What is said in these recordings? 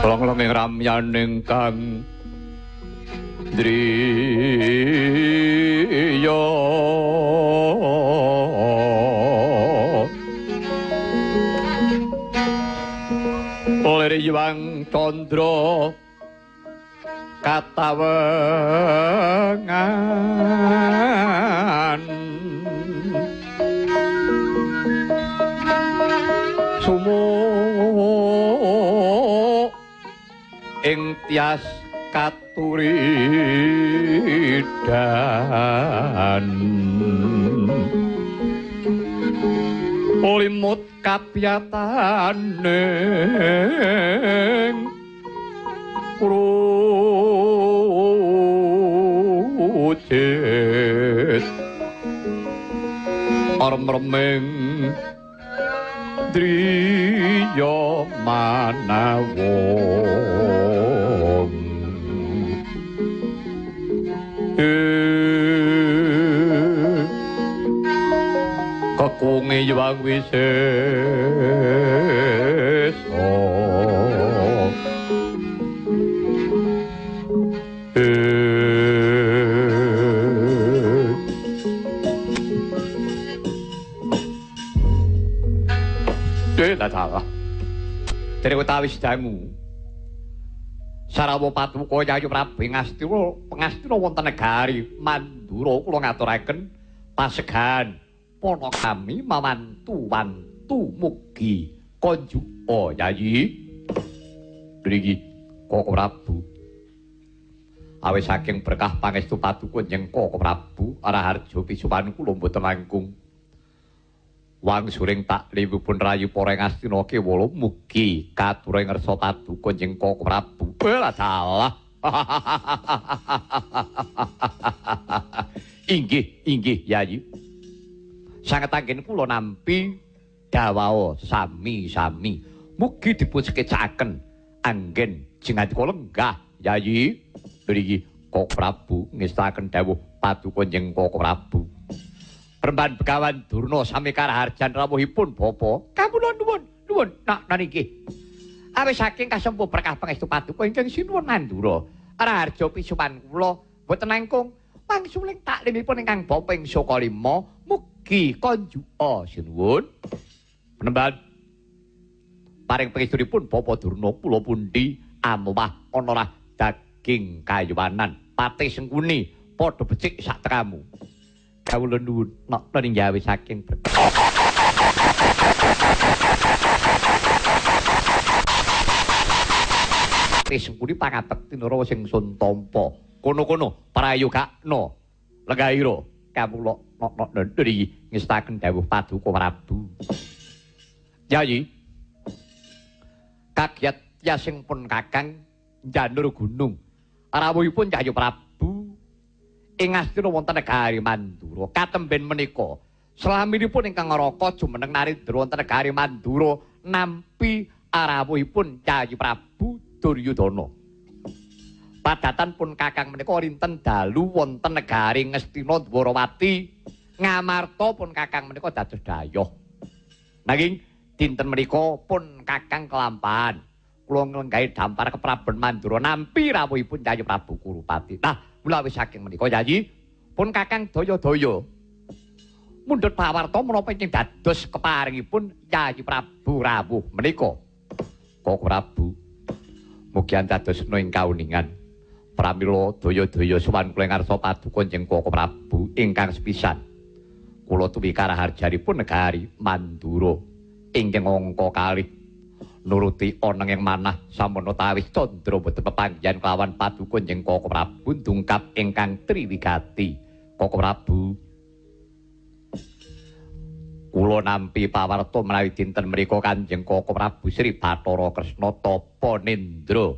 Long-long ing ramyaning kang driya lir Hyang Candra katawengan sumu ing tias katuridan limut kapiyataning krucit arem-reming driya manawung kekunge Hyang Wisesa. Salah. Dene wetawis dangu. Sarawa Paduka Yayu Prabu Ngastina pengastina wonten negari Mandura kula ngaturaken pasegahan pana kami mawantu-wantu mugi konjuka Yayi. Mriki Koko Prabu. Awit saking berkah pangestu Paduka njeng Koko Prabu Raharja pisuwan kula mboten langkung. Wangsuring taklimipun rayu para Ngastina kewala mugi kature ngersa Paduka njeng Koko Prabu. Lah salah. Inggih, inggih Yayi. Sanget anggen kula nampi dawuh sami-sami. Mugi dipun sekecaken anggen jengandika lenggah Yayi. Mriki Koko Prabu ngestaken dawuh Paduka njeng Koko Prabu. Peremban Begawan Durna sami karaharjan rawuhipun bapa. Kawula nuwun, nuwun nak niki. Awit saking kasempuh berkah pangestu Paduka ingkang sinuwun Mandura. Raharja pisuwan kula boten langkung wangsuling taklimipun ingkang bapa ing saka lima mugi konjuka sinuwun. Penemban paring pangestunipun Bapa Durna kula pundi amwah ana rah daging kayuwanan pate sengkuni padha becik sak tekamu. Kawula nuwun nok ninggawe saking berkah sengkuni pangabekti nara sing sun tampa. Kono-kono prayogakna lenggahira kawula nok-nok ndri ngestaken dawuh Paduka Prabu. Yayi kagiat yasing pun kakang njanur gunung rawuhipun Yayu Prabu ing Ngastina wonten negari Mandura. Katemben menika slaminipun ingkang ngraka jumeneng narendra wonten negari Mandura nampi rawuhipun Yayi Prabu Duryudana. Padatan pun kakang menika rinten dalu wonten negari Ngastina Dwarawati ngamarta pun kakang menika dados dayoh. Nanging dinten menika pun kakang kelampahan kula nglenggahi dampar kepraben Mandura nampi rawuhipun Yayi Prabu Kurupati. Nah, mula wis saking menika Yayi pun kakang daya-daya mundhut pawarta menapa ingkang dados keparingipun Yayi Prabu rawuh menika. Koko Prabu mugi andadosna ing kauningan. Pramila daya-daya sowan kula ngarsa Paduka njeng Koko Prabu ingkang sepisan kula tuwi karaharjanipun negari Mandura ingkang angka kalih nuruti ana ing manah samono tawis candra boten pepanggihan kelawan Paduka njeng Koko Prabu dungkap ingkang triwigati. Koko Prabu kula nampi pawarta menawi dinten mriku Kanjeng Koko Prabu Sri Bathara Kresna tapa nendra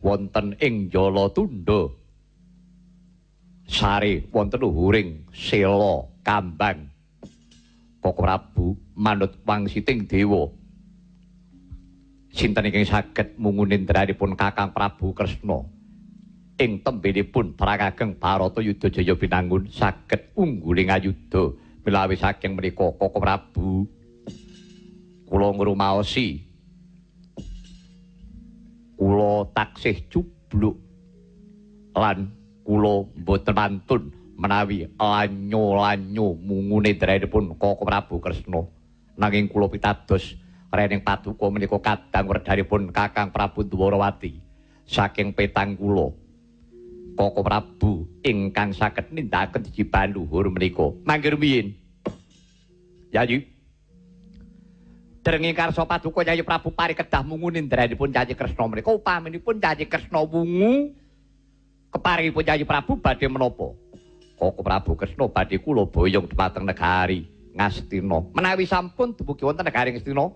wonten ing Jalatunda sare wonten luhuring sela kambang. Koko Prabu manut wangsiting dewa sinten ingkang saged mungu nendranipun Kakang Prabu Kresna ing tembenipun Perang Ageng Bharatayuda Jaya Binangun saged ungguling ayuda. Milawi saking menika Koko Prabu kula ngrumaosi Kula taksih cubluk lan kula mboten wantun menawi lanyo-lanyo mungune ndrenipun Koko Prabu Kresna. Nanging kula pitados rening paduka menika kadang werdanipun Kakang Prabu Dwarawati saking petang kula. Koko Prabu ingkang saged nindakaken jiban luhur menika. Mangke rumiyin. Yayi. Dereng karsa paduka Yayi Prabu parikedah mungu nindranipun Yayi Kresna menika upaminipun Yayi Kresna wungu keparingipun Yayi Prabu badhe menapa? Koko Prabu Kresna badhe kula boyong dhumateng negari Ngastina. Menawi sampun dumugi wonten negari Ngastina,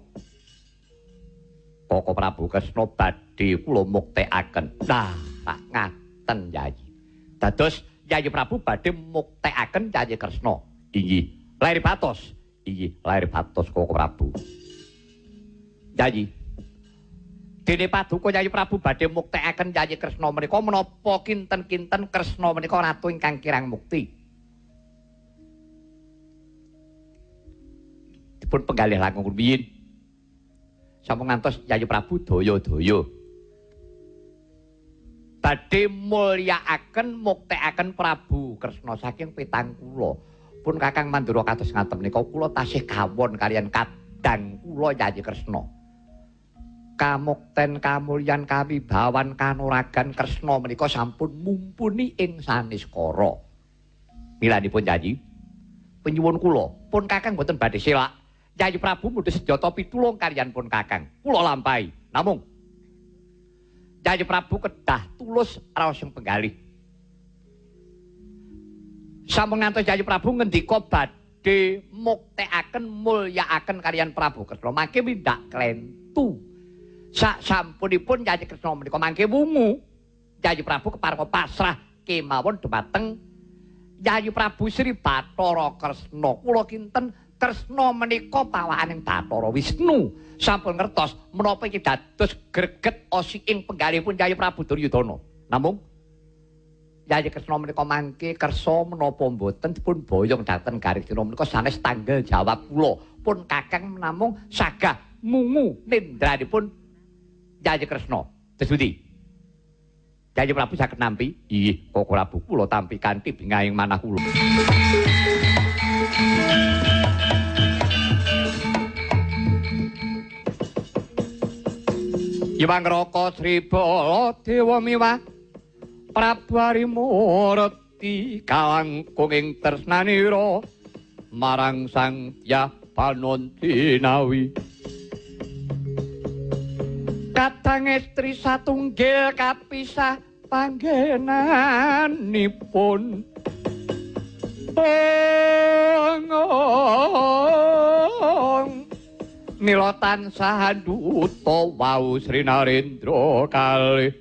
Koko Prabu Kresna badhe kula muktekaken. Nah, tak ngaten Yayi. Dados Yayi Prabu badhe muktekaken Yayi Kresna. Inggih, lair batos. Inggih, lair batos Koko Prabu. Yayi. Dene paduka Yayi Prabu badhe muktekaken Yayi Kresna menika menapa kinten-kinten Kresna menika ratu ingkang kirang mukti. Dipun penggalih langkung rumiyin. Sampun ngantos Yayi Prabu daya-daya. Badhe mulyakaken muktekaken Prabu Kresna saking petang kula. Pun Kakang Mandura kados ngaten menika kula tasih kawon kaliyan kadang kula Yayi Kresna. Kamukten kamulyan kawibawan kanuragan Kresna menika sampun mumpuni ing saniskara. Milanipun Yayi, penyuwun kula pun Kakang boten badhe selak. Yayi Prabu mundhut senjata pitulung kaliyan pun Kakang. Kula lampahi. Namung Yayi Prabu kedah tulus raos ing penggalih. Sampun ngantos Yayi Prabu ngendika badhe muktekaken mulyakaken kaliyan Prabu Kresna mangke windak klentu. Sak sampunipun Yayi Kresna menika mangke wungu, Yayi Prabu kepareng pasrah kemawon dhumateng Yayi Prabu Sri Bathara Kresna. Kula kinten Kresna menika pawakaning Bathara Wisnu. Sampun ngertos menapa iki dados greget osiking penggalihipun Yayi Prabu Duryudana. Namung Yayi Kresna menika mangke kersa menapa mboten dipun boyong dhateng Garistina menika sanes tanggel jawab kula. Pun Kakang namung sagah mungu nindranipun Yayi Kresna. Terus pundi? Yayi Prabu saged nampi? Inggih, Koko Prabu kula tampi kanthi bingahing manah kula. Iwang Raka Sri Baladewa miwah Prabu Arimurti kalangkung ing tresnanira marang Sang Dyah Panonti-nawi. Kadang estri satunggil kapisah panggenanipun. Mila tansah duta wau Sri Narendra kalih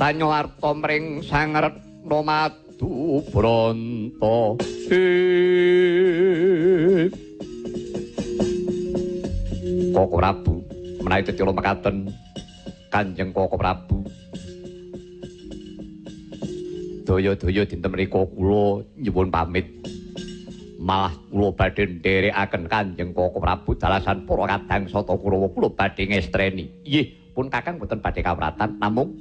tanyo arta mring Sang Retna Madu Branta. Koko Prabu menawi tetela mekaten Kanjeng Koko Prabu daya-daya dinten menika kula nyuwun pamit. Malah kula badhe nderekaken Kanjeng Koko Prabu dalasan para kadang sata Kurawa kula badhe ngestreni. Inggih, pun Kakang boten badhe kawratan namung